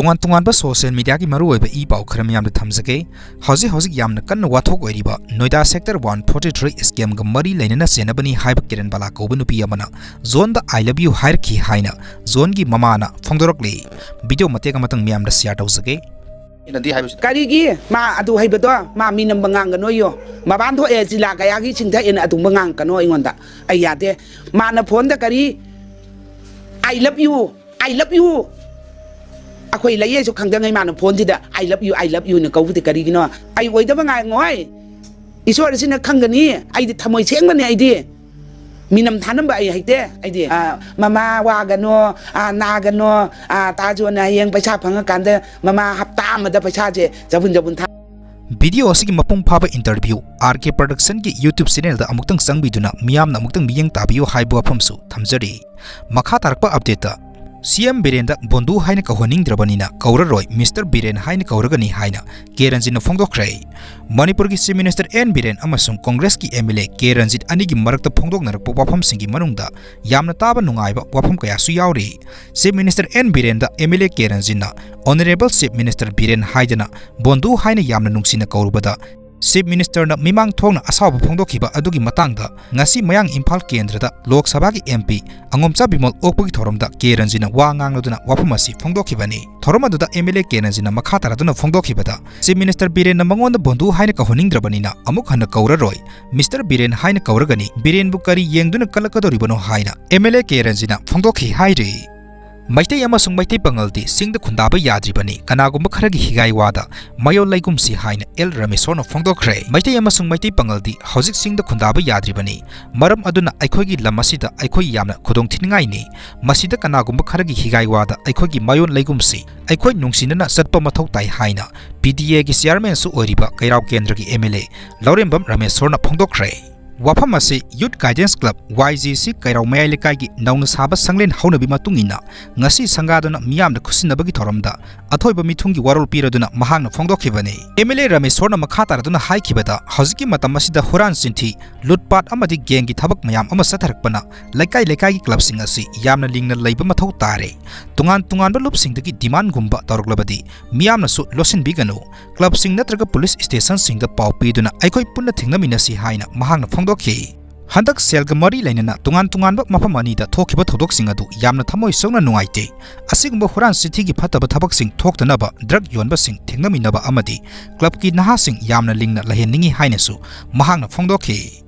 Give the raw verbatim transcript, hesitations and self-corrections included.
ꯇꯣꯉꯥꯟ ꯇꯣꯉꯥꯟꯕ social mediaꯒꯤ ꯃꯔꯨꯑꯣꯏꯕ ꯏ ꯄꯥꯎ ꯈꯔ ꯃꯌꯥꯝꯗ ꯊꯝꯖꯒꯦ꯫ ꯍꯧꯖꯤꯛ ꯍꯧꯖꯤꯛ ꯌꯥꯝꯅ ꯀꯟꯅ ꯋꯥꯊꯣꯛ ꯑꯣꯏꯔꯤꯕ ꯅꯣꯏꯗꯥ sector one forty three scamꯒ ꯃꯔꯤ ꯂꯩꯅꯅ ꯆꯦꯟꯅꯕꯅꯤ ꯍꯥꯏꯕ ꯀꯤꯔꯟ ꯕꯥꯂꯥ ꯀꯧꯕ ꯅꯨꯄꯤ ꯑꯃꯅ ꯖꯣꯟꯗ "I love you" ꯍꯥꯏꯔꯛꯈꯤ ꯍꯥꯏꯅ ꯖꯣꯟꯒꯤ ꯃꯃꯥꯅ ꯐꯣꯡꯗꯣꯔꯛꯂꯤ꯫ Video ꯃꯇꯦꯛ ꯑꯃꯇꯪ ꯃꯌꯥꯝꯗ share ꯇꯧꯖꯒꯦ꯫ ꯅꯗꯤ ꯍꯥꯏꯕꯁꯤꯗ꯫ ꯀꯔꯤꯒꯤ ꯃꯥ ꯑꯗꯨ ꯍꯩꯕꯗꯣ? ꯃꯥ ꯃꯤ ꯅꯝꯕ ꯉꯥꯡꯒꯅꯣꯌꯣ꯫ ꯃꯄꯥꯟ ꯊꯣꯛꯑꯦ, ꯖꯤꯂꯥ ꯀꯌꯥꯒꯤ ꯆꯤꯡꯊꯛꯑꯦꯅ ꯑꯗꯨꯒꯨꯝꯕ ꯉꯥꯡꯒꯅꯣ ꯑꯩꯉꯣꯟꯗ꯫ ꯑꯩ ꯌꯥꯗꯦ꯫ ꯃꯥꯅ phoneꯗ ꯀꯔꯤ "I love you, I love you"? ꯑꯩꯈꯣꯏ ꯂꯩꯌꯦꯁꯨ ꯈꯪꯗꯉꯩ ꯃꯥꯅ phoneꯁꯤꯗ "I love you, I love youꯅ ꯀꯧꯕꯗꯤ ꯀꯔꯤꯒꯤꯅꯣ? ꯑꯩ ꯑꯣꯏꯗꯕ ꯉꯥꯡꯉꯣꯏ꯫ ꯏꯁꯣꯔꯁꯤꯅ ꯈꯪꯒꯅꯤ꯫ ꯑꯩꯗꯤ ꯊꯃꯣꯏ ꯁꯦꯡꯕꯅꯦ ꯑꯩꯗꯤ꯫ ꯃꯤꯅꯝ ꯊꯥꯅꯝꯕ ꯑꯩ ꯍꯩꯇꯦ꯫ ꯑꯩꯗꯤ, ꯑ, "ꯃꯃꯥ ꯋꯥꯒꯅꯣ, ꯑ, ꯅꯥꯒꯅꯣ, ꯑ, ꯇꯥꯖꯣꯟꯅ ꯍꯌꯦꯡ ꯄꯩꯁꯥ ꯐꯪꯉꯀꯥꯟꯗ ꯃꯃꯥ ꯍꯞꯇꯥ ꯑꯃꯗ ꯄꯩꯁꯥꯁꯦ ꯆꯕꯨꯟ ꯆꯕꯨꯟ ꯊꯥ"꯫ Video ꯑꯁꯤꯒꯤ ꯃꯄꯨꯡ ꯐꯥꯕ interview R K Productionꯒꯤ YouTube channelꯗ ꯑꯃꯨꯛꯇꯪ ꯆꯪꯕꯤꯗꯨꯅ ꯃꯤꯌꯥꯝꯅ ꯑꯃꯨꯛꯇꯪ ꯃꯤꯠꯌꯦꯡ ꯇꯥꯕꯤꯌꯨ ꯍꯥꯏꯕ ꯋꯥꯐꯝꯁꯨ ꯊꯝꯖꯔꯤ꯫ ꯃꯈꯥ ꯇꯥꯔꯛꯄ updateꯇ, C M ꯕꯤꯔꯦꯟꯗ ꯕꯣꯟꯗꯨ ꯍꯥꯏꯅ ꯀꯧꯍꯟꯅꯤꯡꯗ꯭ꯔꯕꯅꯤꯅ ꯀꯧꯔꯔꯣꯏ, Mister ꯕꯤꯔꯦꯟ ꯍꯥꯏꯅ ꯀꯧꯔꯒꯅꯤ ꯍꯥꯏꯅ ꯀꯦ ꯔꯟꯖꯤꯠꯅ ꯐꯣꯡꯗꯣꯛꯈ꯭ꯔꯦ꯫ ꯃꯅꯤꯄꯨꯔꯒꯤ Chief Minister N ꯕꯤꯔꯦꯟ ꯑꯃꯁꯨꯡ Congressꯀꯤ M L A ꯀꯦ ꯔꯟꯖꯤꯠ ꯑꯅꯤꯒꯤ ꯃꯔꯛꯇ ꯐꯣꯡꯗꯣꯛꯅꯔꯛꯄ ꯋꯥꯐꯝꯁꯤꯡꯒꯤ ꯃꯅꯨꯡꯗ ꯌꯥꯝꯅ ꯇꯥꯕ ꯅꯨꯡꯉꯥꯏꯕ ꯋꯥꯐꯝ ꯀꯌꯥꯁꯨ ꯌꯥꯎꯔꯤ꯫ Chief Minister N ꯕꯤꯔꯦꯟꯗ M L A K ꯔꯟꯖꯤꯠꯅ "Honourable Chief Minister Biren" ꯍꯥꯏꯗꯅ ꯕꯣꯟꯗꯨ ꯍꯥꯏꯅ ꯌꯥꯝꯅ ꯅꯨꯡꯁꯤꯅ ꯀꯧꯔꯨꯕꯗ Chief Ministerꯅ ꯃꯤꯃꯥꯡ ꯊꯣꯛꯅ ꯑꯁꯥꯎꯕ ꯐꯣꯡꯗꯣꯛꯈꯤꯕ ꯑꯗꯨꯒꯤ ꯃꯇꯥꯡꯗ ꯉꯁꯤ ꯃꯌꯥꯡ ꯏꯝꯐꯥꯜ ꯀꯦꯟꯗ꯭ꯔꯗ ꯂꯣꯛ ꯁꯚꯥꯒꯤ M P ꯑꯉꯣꯝꯆꯥ ꯕꯤꯃꯣꯜ ꯑꯣꯛꯄꯒꯤ ꯊꯧꯔꯝꯗ ꯀꯦ ꯔꯟꯖꯤꯠꯅ ꯋꯥ ꯉꯥꯡꯂꯗꯨꯅ ꯋꯥꯐꯝ ꯑꯁꯤ ꯐꯣꯡꯗꯣꯛꯈꯤꯕꯅꯤ꯫ ꯊꯧꯔꯝ ꯑꯗꯨꯗ M L A ꯀꯦ ꯔꯟꯖꯤꯠꯅ ꯃꯈꯥ ꯇꯥꯔꯗꯨꯅ ꯐꯣꯡꯗꯣꯛꯈꯤꯕꯗ, Chief Minister ꯕꯤꯔꯦꯟꯅ ꯃꯉꯣꯟꯗ ꯕꯣꯟꯗꯨ ꯍꯥꯏꯅ ꯀꯧꯍꯟꯅꯤꯡꯗ꯭ꯔꯕꯅꯤꯅ ꯑꯃꯨꯛ ꯍꯟꯅ ꯀꯧꯔꯔꯣꯏ, Mister ꯕꯤꯔꯦꯟ ꯍꯥꯏꯅ ꯀꯧꯔꯒꯅꯤ, ꯕꯤꯔꯦꯟꯕꯨ ꯀꯔꯤ ꯌꯦꯡꯗꯨꯅ ꯀꯜꯂꯛꯀꯗꯧꯔꯤꯕꯅꯣ ꯍꯥꯏꯅ M L A ꯀꯦ ꯔꯟꯖꯤꯠꯅ ꯐꯣꯡꯗꯣꯛꯈꯤ ꯍꯥꯏꯔꯤ꯫ ꯃꯩꯇꯩ ꯑꯃꯁꯨꯡ ꯃꯩꯇꯩ ꯄꯥꯉꯜꯗꯤ ꯆꯤꯡꯗ ꯈꯨꯟꯗꯥꯕ ꯌꯥꯗ꯭ꯔꯤꯕꯅꯤ, ꯀꯅꯥꯒꯨꯝꯕ ꯈꯔꯒꯤ ꯍꯤꯒꯥꯏ ꯋꯥꯗ ꯃꯌꯣꯜ ꯂꯩꯒꯨꯝꯁꯤ ꯍꯥꯏꯅ ꯑꯦꯜ ꯔꯥꯃꯦꯁꯣꯔꯅ ꯐꯣꯡꯗꯣꯛꯈ꯭ꯔꯦ꯫ ꯃꯩꯇꯩ ꯑꯃꯁꯨꯡ ꯃꯩꯇꯩ ꯄꯥꯉꯜꯗꯤ ꯍꯧꯖꯤꯛ ꯆꯤꯡꯗ ꯈꯨꯟꯗꯥꯕ ꯌꯥꯗ꯭ꯔꯤꯕꯅꯤ, ꯃꯔꯝ ꯑꯗꯨꯅ ꯑꯩꯈꯣꯏꯒꯤ ꯂꯝ ꯑꯁꯤꯗ ꯑꯩꯈꯣꯏ ꯌꯥꯝꯅ ꯈꯨꯗꯣꯡ ꯊꯤꯅꯤꯡꯉꯥꯏꯅꯤ꯫ ꯃꯁꯤꯗ ꯀꯅꯥꯒꯨꯝꯕ ꯈꯔꯒꯤ ꯍꯤꯒꯥꯏ ꯋꯥꯗ ꯑꯩꯈꯣꯏꯒꯤ ꯃꯌꯣꯜ ꯂꯩꯒꯨꯝꯁꯤ, ꯑꯩꯈꯣꯏ ꯅꯨꯡꯁꯤꯅꯅ ꯆꯠꯄ ꯃꯊꯧ ꯇꯥꯏ ꯍꯥꯏꯅ P D Aꯒꯤ chairmanꯁꯨ ꯑꯣꯏꯔꯤꯕ ꯀꯩꯔꯥꯎ ꯀꯦꯟꯗ꯭ꯔꯒꯤ M L A ꯂꯧꯔꯦꯝꯕꯝ ꯔꯥꯃꯦꯁꯣꯔꯅ ꯐꯣꯡꯗꯣꯛꯈ꯭ꯔꯦ꯫ ꯋꯥꯐꯝ ꯑꯁꯤ Youth Guidance Club, Y G C, ꯀꯩꯔꯥꯎ ꯃꯌꯥꯏ ꯂꯩꯀꯥꯏꯒꯤ ꯅꯧꯅ ꯁꯥꯕ ꯁꯪꯂꯦꯟ ꯍꯧꯅꯕꯤ ꯃꯇꯨꯡ ꯏꯟꯅ ꯉꯁꯤ ꯁꯪꯒꯥꯗꯨꯅ ꯃꯤꯌꯥꯝꯅ ꯈꯨꯠꯁꯤꯟꯅꯕꯒꯤ ꯊꯧꯔꯝꯗ ꯑꯊꯣꯏꯕ ꯃꯤꯊꯨꯡꯒꯤ ꯋꯥꯔꯣꯜ ꯄꯤꯔꯗꯨꯅ ꯃꯍꯥꯛꯅ ꯐꯣꯡꯗꯣꯛꯈꯤꯕꯅꯤ꯫ M L A ꯔꯥꯃꯦꯁꯣꯔꯅ ꯃꯈꯥ ꯇꯥꯔꯗꯨꯅ ꯍꯥꯏꯈꯤꯕꯗ, ꯍꯧꯖꯤꯛꯀꯤ ꯃꯇꯝ ꯑꯁꯤꯗ ꯍꯨꯔꯥꯟ ꯆꯤꯟꯊꯤ, ꯂꯨꯠꯄꯥꯠ ꯑꯃꯗꯤ ꯒꯦꯡꯒꯤ ꯊꯕꯛ ꯃꯌꯥꯝ ꯑꯃ ꯆꯠꯊꯔꯛꯄꯅ ꯂꯩꯀꯥꯏ ꯂꯩꯀꯥꯏꯒꯤ ꯀ꯭ꯂꯕꯁꯤꯡ ꯑꯁꯤ ꯌꯥꯝꯅ ꯂꯤꯡꯅ ꯂꯩꯕ ꯃꯊꯧ ꯇꯥꯔꯦ꯫ ꯇꯣꯉꯥꯟ ꯇꯣꯉꯥꯟꯕ ꯂꯨꯞꯁꯤꯡꯗꯒꯤ ꯗꯤꯃꯥꯟꯒꯨꯝꯕ ꯇꯧꯔꯛꯂꯕꯗꯤ ꯃꯤꯌꯥꯝꯅꯁꯨ ꯂꯣꯠꯁꯤꯟꯕꯤꯒꯅꯨ꯫ ꯀ꯭ꯂꯕꯁꯤꯡ ꯅꯠꯇ꯭ꯔꯒ ꯄꯨꯂꯤꯁ ꯁ꯭ꯇꯦꯁꯟꯁꯤꯡꯗ ꯄꯥꯎ ꯄꯤꯗꯨꯅ ꯑꯩꯈꯣꯏ ꯄꯨꯟꯅ ꯊꯦꯡꯅꯃꯤꯟꯅꯁꯤ ꯍꯥꯏꯅ ꯃꯍꯥꯛꯅ ꯐꯣꯡꯗꯣꯛꯈꯤ꯫ ꯍꯟꯗꯛ ꯁꯦꯜꯒ ꯃꯔꯤ ꯂꯩꯅꯅ ꯇꯣꯉꯥꯟ ꯇꯣꯉꯥꯟꯕ ꯃꯐꯝ ꯑꯅꯤꯗ ꯊꯣꯛꯈꯤꯕ ꯊꯧꯗꯣꯛꯁꯤꯡ ꯑꯗꯨ ꯌꯥꯝꯅ ꯊꯃꯣꯏ ꯁꯣꯛꯅ ꯅꯨꯡꯉꯥꯏꯇꯦ꯫ ꯑꯁꯤꯒꯨꯝꯕ ꯍꯨꯔꯥꯟ ꯆꯤꯟꯊꯤꯒꯤ ꯐꯠꯇꯕ ꯊꯕꯛꯁꯤꯡ ꯊꯣꯛꯇꯅꯕ ꯗ꯭ꯔꯒ ꯌꯣꯟꯕꯁꯤꯡ ꯊꯦꯡꯅꯃꯤꯟꯅꯕ ꯑꯃꯗꯤ ꯀ꯭ꯂꯕꯀꯤ ꯅꯍꯥꯁꯤꯡ ꯌꯥꯝꯅ ꯂꯤꯡꯅ ꯂꯩꯍꯟꯅꯤꯡꯏ ꯍꯥꯏꯅꯁꯨ ꯃꯍꯥꯛꯅ ꯐꯣꯡꯗꯣꯛꯈꯤ꯫